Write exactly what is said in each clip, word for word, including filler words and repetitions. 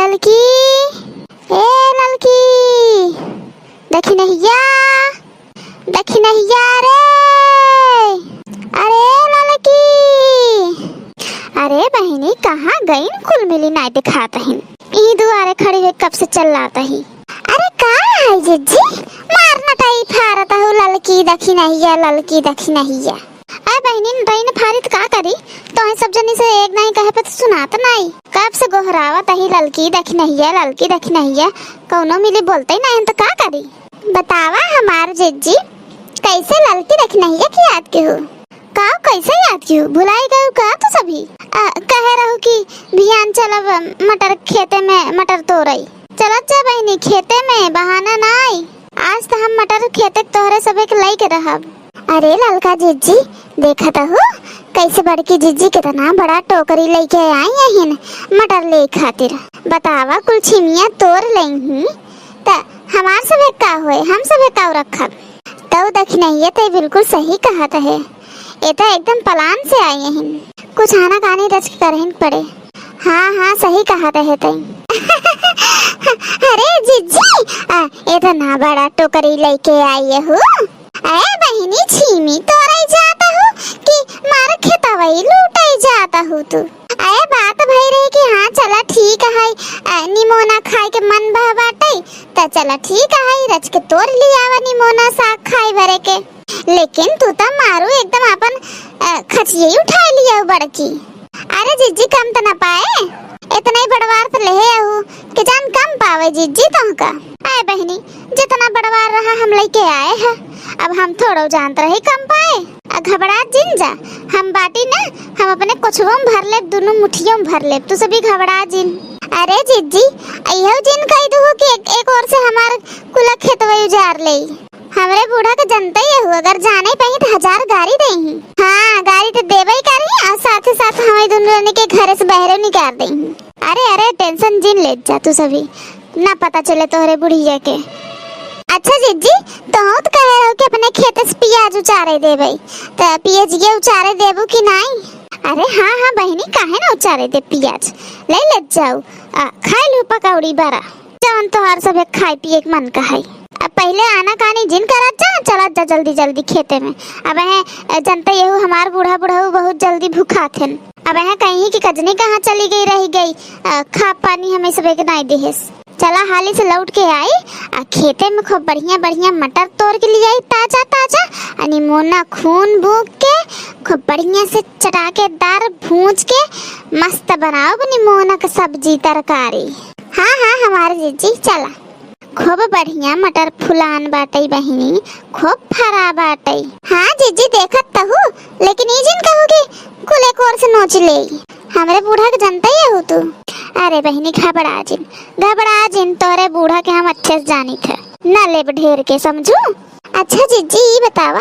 ललकी, ए ललकी, दखिनहिया, दखिनहिया रे, अरे ललकी, अरे बहिनी, कहाँ गइन? कुल मिली नाई देखात हिन। ई दुआरे खड़ी हुई कब से चिल्लात ही। अरे का है जिज्जी, मार नटाई फारत हऊ, ललकी दखिनहिया, ललकी दखिनहिया। अरे बहिनी, नटाई न फारी त का करी? तोहे सब जनी से एक नाई कहे पे तो सुनात नाई। कब से गोहरावत ही ललकी दखिनहिया, ललकी दखिनहिया, कौनो मिली बोलते ही नाई, हम तो का करी? बतावा हमार जिज्जी, कैसे ललकी दखिनहिया के याद किहू? का, कैसे याद किहू? भुलाई गयू का तू सभी? अ, कहे रहू कि बिहान चलब मटर खेते में मटर तोरई। चलत जा बहिनी खेते में, बहाना नाई। आज त हम मटर खेते तोहरे सभे के लइके रहब। अरे ललका जिज्जी, देखत हू कैसे बड़की जिज्जी कितना बड़ा टोकरी लइके आई अहिन मटर ले खातिर। बतावा, कुल छिमिया तोर लेइहीं, त हमार सभे का होए, हम सभे का रखब? तउ दखिनहिया, तइ बिल्कुल सही कहत है, ए त एकदम पलान से आई अहिन, कुछ आना कानी रच के करहिन पड़े। हाँ, हाँ, सही कहत है तइ। अरे जिज्जी, आ, ए त ना बड़ा टोकरी लइके आई हू। ए बहिनी, छीमी तोरई जात हू कि मार खेतवई लूटई जात हू तू? अरे बात भई रही कि हाँ चला ठीक है, अ, निमोना खाए के मन बह बाटई, त चला ठीक है, रच के तोर लियावा निमोना साग खाए बरे के। लेकिन तू त मारू एकदम अपन, अ, खचिये उठाए लियाऊ बड़की। अरे जिज्जी, कम त ना पाए, इतना ही बड़वार त लेहे आहू कि जान कम पावे जिज्जी तोहका। अरे बहिनी, जितना बड़वार रहा हम लइके आए हैं, अब हम थोड़ो जानत रही कम पाए। आ घबरा जिन जा, हम बाटी ना, हम अपने कोछवो में भर लेब, दुनू मुठियो में भर लेब, तू सभी घबरा जिन। अरे जिज्जी, इहो जिन कह दू कि एक, एक ओर से हमार कुला खेतवा उजार लेई। हमरे बूढ़ा के जनते ही हू, अगर जाने पाई त हजार गारी देही। हाँ, गारी त देबे ही करी, और साथे साथ हमें दुनू जने के घरे से बहरे निकाल देही। अरे, अरे, tension जिन लेत जा तू सभी, ना पता चले तोहरे बुढ़िया के। अच्छा जिज्जी, तोहू त कहे रहो कि अपने खेते से पियाज उचारे देबे, त पियजिया उचारे देबू कि नाई? अरे हाँ, हाँ बहिनी, काहे ना उचारे दे पियाज, ले लेत जाऊ, आ, खाए लू पकौड़ी बरा, जवन तोहार सभे खाए पिए के मन का है। अब पहिले आना कानी जिन करत जा, चलत जा जल्दी जल्दी खेते में। अब है जनते यहू हमार बूढ़ा बुढ़ऊ बहुत जल्दी भुखात हन। अब यहाँ कहीं कि कजनी कहाँ चली गई, रहि गई, अ, खा पानी हमें सबे के नाई देहेस। चला हाली से लौट के आई, आ खेते में खूब बढ़िया बढ़िया मटर तोर के लियाई, ताजा ताजा, आ निमोना खून भूख के खूब बढ़िया से चटाकेदार भूंज के मस्त बनाउब निमोना के सब्जी तरकारी। हाँ, हाँ, हमार जिज्जी, चला। खूब बढ़िया मटर फुलान बाटई बहिनी, खूब फरा बाटई। हाँ जिज्जी, देखत त हू, लेकिन ई जिन कहू कि कुल एक ओर से नोच लेई। हमरे बूढ़ा के जनते ही हू तू। अरे बहिनी, घबरा जिन, घबरा जिन, तोरे बूढ़ा के हम अच्छे से जानित है, न लेब ढेर के, समझू। अच्छा जिज्जी, ई बतावा,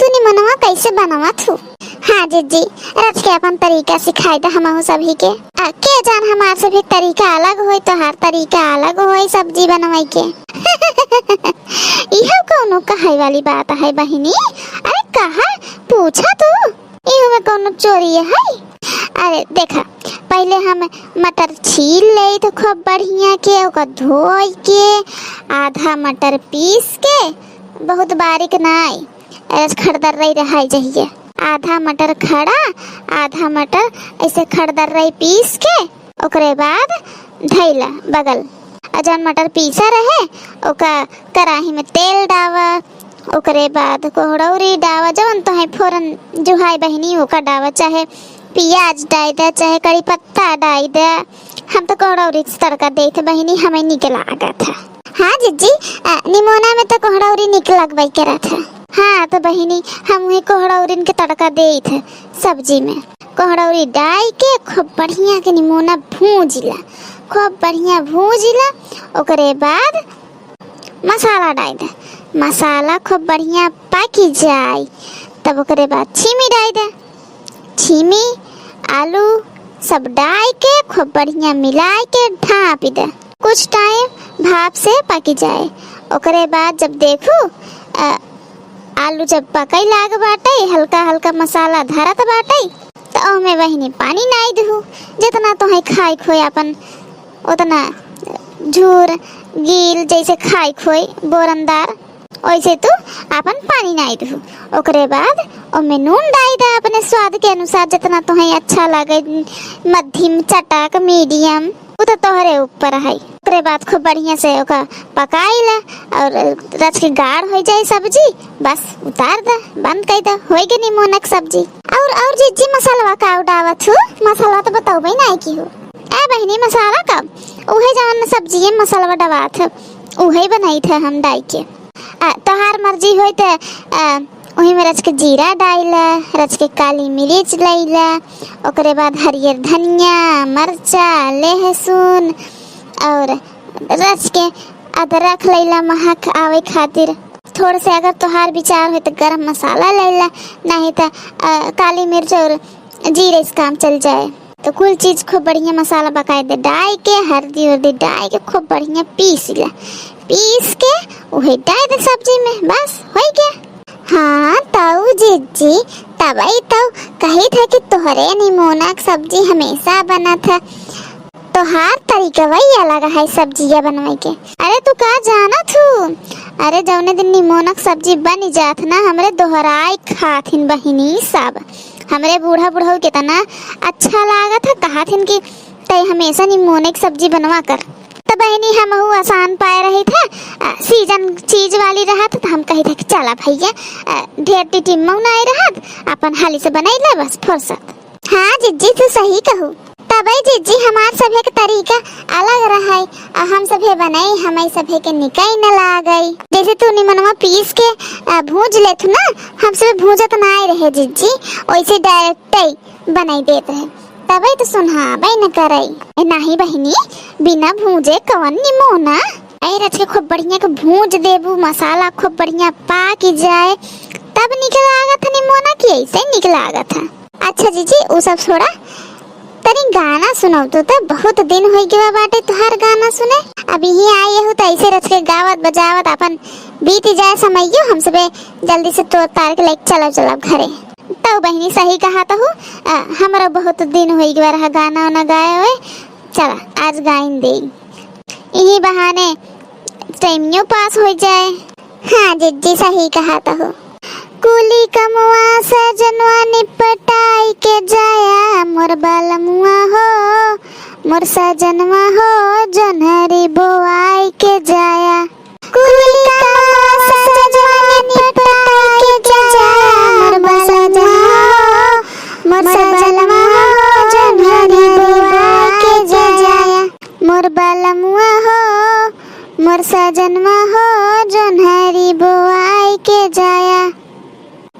तू निमोनवा कैसे बनवत हू? हाँ जिज्जी, रच के अपन तरीका सिखाई द हमहू सभी के। आ, के जान हमार सभी तरीका अलग होई, तोहार तरीका अलग होई सब्जी बनवाई के। इहो कौनो कहै वाली बात है बहिनी? अरे कहा, पूछा तू, इहो में कौनो चोरी है? अरे देखा, पहिले हम मटर छील लेई त खूब बढ़िया के, ओका धोई के, आधा मटर पीस के, बहुत बारीक नाई, ऐसे खड़दर्रई रहाई जहिया। आधा मटर खड़ा, आधा मटर ऐसे खड़दर्रई पीस के, ओकरे बाद धइला बगल। आ जौन मटर पीसा रहे, ओका कराही में तेल डावा, ओकरे बाद कोहड़ौरी डावा, जौन तोहे फोरन जुहाई बहिनी, ओका डावा, चाहे पियाज डाई दे, चाहे कड़ी पत्ता डाई दे। हम तो कोहड़ौरी से तड़का देत है बहिनी, हमें नीक लागत है। हाँ जिज्जी, अ, निमोना में तो कोहड़ौरी नीक लगबे करत है। हाँ तो बहिनी, हम वही कोहड़ौरिन के तड़का देत है सब्जी में। कोहड़ौरी डाई के खूब बढ़िया के निमोना भूंजिला, खूब बढ़िया भूंजिला। ओकरे बाद मसाला डाई दे, मसाला खूब बढ़िया पाकी जाई, तब ओकरे बाद छीमी डाई दे। छीमी, आलू सब डाई के खूब बढ़िया मिलाई के ढाँपी दे। कुछ टाइम भाप से पकी जाए। ओकरे बाद जब देखू, अ, आलू जब पकई लाग बाटई, हल्का हल्का मसाला धरत बाटई, त ओमे बहिनी पानी नाई दहू, जितना तोहे खाए खोए अपन उतना झूर, गील, जैसे खाइक होई बोरनदार, ओइसे तू आपन पानी नाई दिहू। ओकरे बाद ओमे नून डाई दे अपने स्वाद के अनुसार, जितना तोहे अच्छा लागे, मध्यम, चटक, medium, उ तो तोहरे ऊपर है। ओकरे बाद खूब बढ़िया से ओका पकाई ले और रच के गाढ़ हो जाए सब्जी, बस उतार दे, बंद कर दे, होई गे निमोनक सब्जी। और, और जिज्जी मसालवा का उड़ावत हू? मसाला तो बतौबे नाई की हू। ए बहिनी, मसाला का उहे जवन सब्जी में मसालवा डबात है, उहे बनाई थे हम डाई के। आ, तोहार मर्जी होई ते, आ, ओही में रच के जीरा डाइला, रच के काली मिर्च लइला, ओकरे बाद हरियर धनिया, मरचा, लहसुन और रच के अदरक लइला महक आवे खातिर। थोड़े से अगर तोहार विचार होई तो गरम मसाला लइला, नहीं तो, आ, काली मिर्च और जीरे से काम चल जाए। तो कुल चीज खूब बढ़िया मसाला बकायदे डाई के, हल्दी उर्दी डाई के खूब बढ़िया पीस ले। पीस के उहे डाई दे सब्जी में, बस होई गया। हाँ तऊ जिज्जी, तबई तऊ कही थे कि तोहरे निमोना के सब्जी हमेशा बनत है। तोहार तरीका वही अलग है सब्जिया बनवाई के। अरे तू का जानत हू? अरे जौने दिन निमोना के सब्जी बन जात ना, हमरे दोहराई खाथिन बहिनी सब। हमरे बूढ़ा बुढ़ऊ कितना अच्छा लागत है, कहत हिन कि तै हमेशा निमोने के सब्जी बनवा कर। तो बहिनी हमहू आसान पाए रही थे, आ, सीजन चीज वाली रहत तो हम कही थे कि चला भैया, आ, ढेर टिटिम्मऊ नाई रहत, अपन हाली से बनाई ले बस फुर्सत। हाँ जिज्जी तू सही कहू। तबे जिज्जी हमार सभे के तरीका अलग रहै, आ हम सभे बनाई, हमार सभे के निकई न लागई। जैसे तू निमनवा पीस के, आ, भूंज लेत ना, हम सभे भूंजत नाई रहे जिज्जी, वैसे डायरेक्ट बनाई देत रहे, तबे तो सुनहाबे न करई। ए, नाही बहिनी, बिना भूंजे कवन निमोना? ए, रच के खूब बढ़िया के भूंज देबू, मसाला खूब बढ़िया पाकि जाए, तब निक लागत है निमोना कि ऐसे निक लागत है? अच्छा जीजी, उ सब छोड़ा, तनी गाना सुनौतू त, बहुत दिन होइ गवा बाटे तुहार गाना सुने। अब यहीं आई हूँ त ऐसे रच के गावत बजावत अपन बीत जाए समइयो, हम सबे जल्दी से तोड़ तार के लेके चलो, चलो घरे। तौ बहिनी सही कहा तहु, अ, हमरो बहुत दिन होइ गवा रहा गाना वाना गाए हुए। चला, आज गाइन देई, यही बहाने टाइमियो पास होइ जाए। हाँ जिज्जी, सही कहा तहु। कुली कमवा सजनवा निपटाई के जाया, मोर बलमुआ हो, मोर सजनवा हो, जोन्हरी बोआई के जाया। कुली कमवा सजनवा निपटाई के जाया, मोर बलमुआ हो, मोर सजनवा हो, जोन्हरी बोआई के जाया। मोर बलमुआ हो, मोर सजनवा हो, जोन्हरी बोआई के जाया।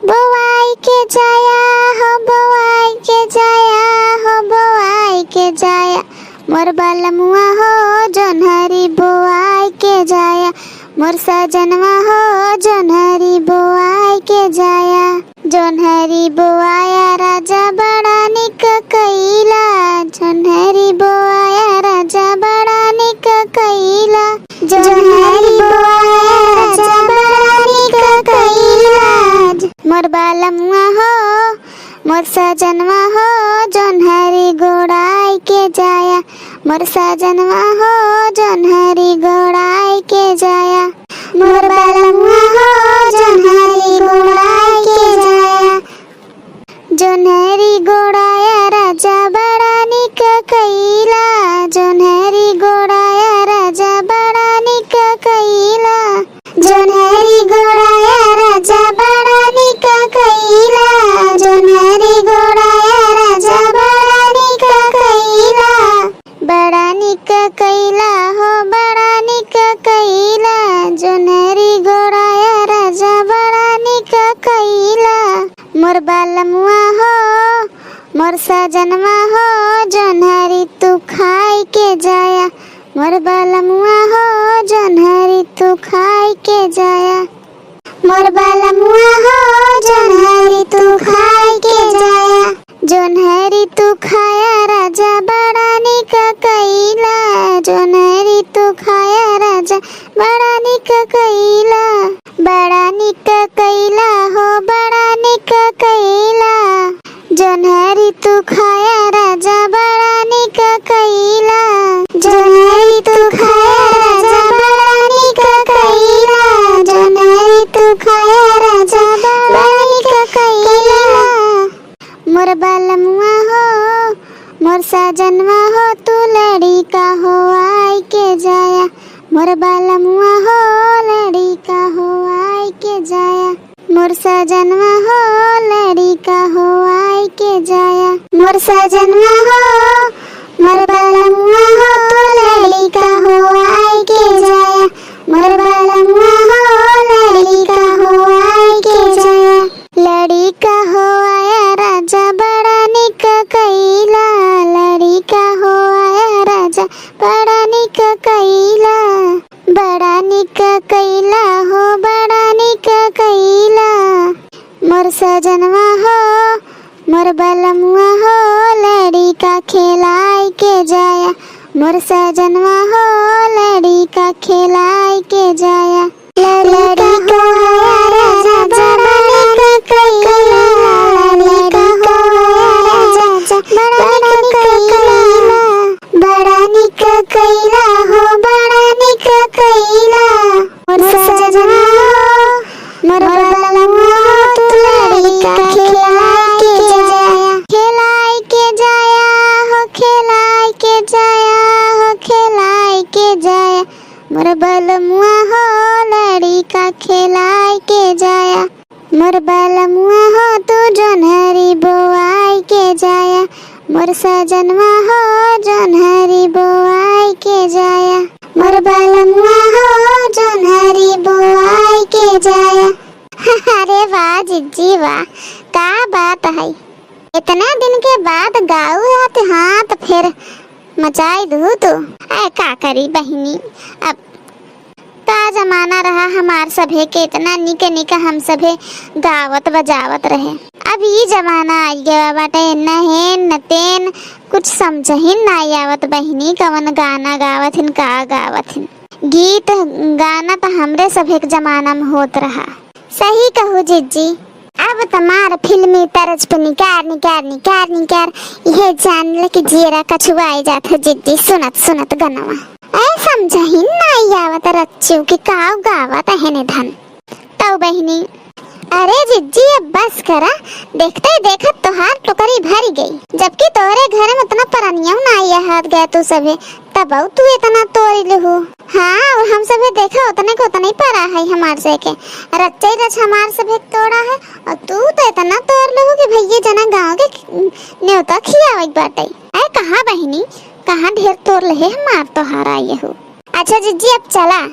बोआई के जाया हो, बोआई के जाया हो, बोआई के जाया। मोर बलमुआ हो, जोन्हरी बोआई के जाया। मोर सजनवा हो, जोन्हरी बोआई के जाया। जोन्हरी बोआया राजा बड़ा निक कइला, जोन्हरी बोआया राजा बड़ा निक कइला, जोन्हरी बोआया राजा बड़ा निक कइला। मोर बलमुआ हो, मोर सजनवा हो, जोन्हरी गोड़ाई के जाया, मोर सजनवा हो, जोन्हरी गोड़ाई के जाया। मोर बलमुआ हो, जोन्हरी गोड़ाई के जाया। जोन्हरी गोड़ाया राजा बड़ा निक कइला, जोन्हरी गोड़ाया राजा बड़ा निक कइला। जोन्हरी गोड़ाया राजा बड़ा निक कइला, जोन्हरी गोड़ाया राजा बड़ा निक कइला। बड़ा निक कइला हो, बड़ा निक कइला, जोन्हरी गोड़ाया राजा बड़ा निक कइला। मोर बलमुआ हो, मोर सजनवा हो, जोन्हरी तू खाई के जाया। मोर बलमुआ हो, जोन्हरी तू खाई के जाया। मोर बलमुआ हो, जोन्हरी तू खाई के जाया। जोन्हरी तू खाया राजा बड़ा निक कइला, जोन्हरी तू खाया राजा बड़ा निक कइला, बड़ा निक कइला हो, बड़ा निक कइला। जोन्हरी तू खाया राजा बड़ा निक कइला, जोन्हरी तू खाया खाया राजा बड़ा निक कइला। मोर बलमुआ हो, मोर सजनवा हो, तू लड़िका हो आइके जाया। मोर बलमुआ हो, लड़िका हो आइके जाया। मोर सजनवा हो, लड़िका हो आइके जाया। मोर सजनवा हो, मोर बलमुआ हो, तू लड़िका हो आइके जाया। मोर बलमुआ हो, लड़िका हो आइके जाया। लड़िका हो आया राजा बड़ा निक कइला। लड़िका हो आया राजा बड़ा निक कइला। बड़ा निक कइला हो, बड़ा निक कइला। मोर सजनवा हो, मोर बलमुआ हो, लड़िका खेलाइके जाया। मोर सजनवा हो, लड़िका खेलाइके जाया। लड़िका हो आया राजा बड़ा निक कइला। लड़िका हो आया राजा बड़ा निक कइला। बड़ा निक कइला हो, बड़ा निक कइला। मोर सजनवा हो, मोर बलमुआ हो, तू लड़िका खेलाइके जाया। खेलाइके जाया हो, खेलाइके जाया हो, खेलाइके जाया। मोर बलमुआ हो, लड़िका खेलाइके जाया। मोर बलमुआ हो, तू जोन्हरी बोआइके जाया। मोर सजनवा हो, जोन्हरी बोआइके जाया। मोर बलमुआ हो, जोन्हरी बोआइके जाया। अरे वाह जिज्जी वाह, का बात है। इतना दिन के बाद गाऊ हाथ, हाथ फिर मचाई दू तू। ऐ का करी बहिनी, अब का जमाना रहा हमार सभे के, इतना निक निक हम सभे गावत बजावत रहे। अब ई जमाना आई गया बाटे, न हेन न तेन, कुछ समझहिन नाई आवत बहिनी, कवन गाना गावत हिन, का गावत हिन। गीत गाना त हमरे सभे के जमाना में होत रहा। सही कहू जिज्जी, अब त मार फिल्मी तर्ज पे निकार, निकार, निकार, निकार, इहे जान ले कि जियरा कछुआए जात है जिज्जी, सुनत, सुनत गनवा। ऐ समझहिन नाई आवत रच्चू कि काव गावत है निधन। तौ बहिनी, अरे जिज्जी अब बस करा, देखते ही देखत तोहार टोकरी भर गई, जबकि तोहरे घर में उतना परनियौ नाई आहत गया तू सभे, तबौ तू इतना तोड़ लेहू। हाँ, और हम सभे देखा उतने के उतने ही परा है हमार से के। रच्चई रच हमार सभे तोड़ा है, और तू तो इतना तोड़ लेहू कि भैया जना गाँव के न्योता खियावे के बाटे। ऐ कहाँ बहिनी, कहाँ ढेर तोड़ लेहे हमार तोहार आए हो। अच्छा जिज्जी, अब चला,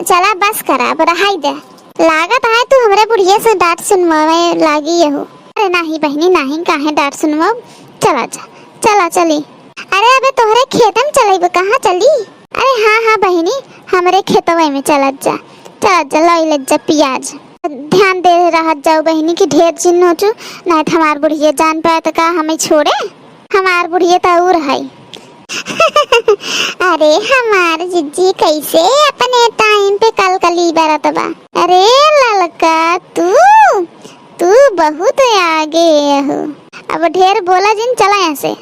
चला बस करा, अब रहाई दे। लागत है तू हमरे बुढ़िया से डांट सुनवावे लागी हो। अरे नाही बहिनी, नाही, काहे डांट सुनवाब? चला जा, चला चली। अरे अबे तोहरे खेते में चलेबे, कहाँ चली? अरे हाँ, हाँ बहिनी, हमरे खेतवे में चलत जा, चलत जा, लई लेत जा पियाज। ध्यान दे रहत जाऊ बहिनी कि ढेर जिन नोचू, नाहीं त हमार बुढ़िया जान पाए त का हमें छोड़े? हमार बुढ़िया त और है। अरे हमार जिज्जी कैसे अपने टाइम पे कलकली बरत बा। अरे ललका तू, तू बहुत आगे हो। अब ढेर बोला जिन, चला यहाँ से।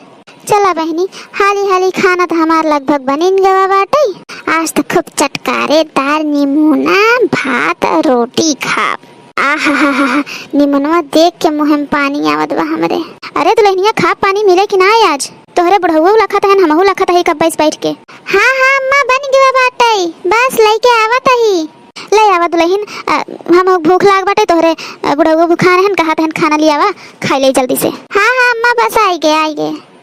चला बहिनी, हाली हाली खाना त हमार लगभग बनिन गवा बाटे। आज त खूब चटकारेदार निमोना भात रोटी खाब। आहाहाहा, निमनवा देख के मुँह में पानी आवत बा हमरे। अरे दुल्हनिया, खा पानी मिले कि ना आज? तोहरे बुढ़ऊ लखत हन, हमहू लखत हई कब्बे से बैठ के। हाँ हाँ अम्मा, बन गवा बाटे, बस लइके आवत हई। ले आवा दुल्हन, अ, हम भूख लाग बाटे तोहरे, अ, बुढ़ऊ भूखा रहन, कहत हन खाना ले आवा, खाई ले जल्दी से। हाँ हाँ अम्मा, बस आई गए, आई गए।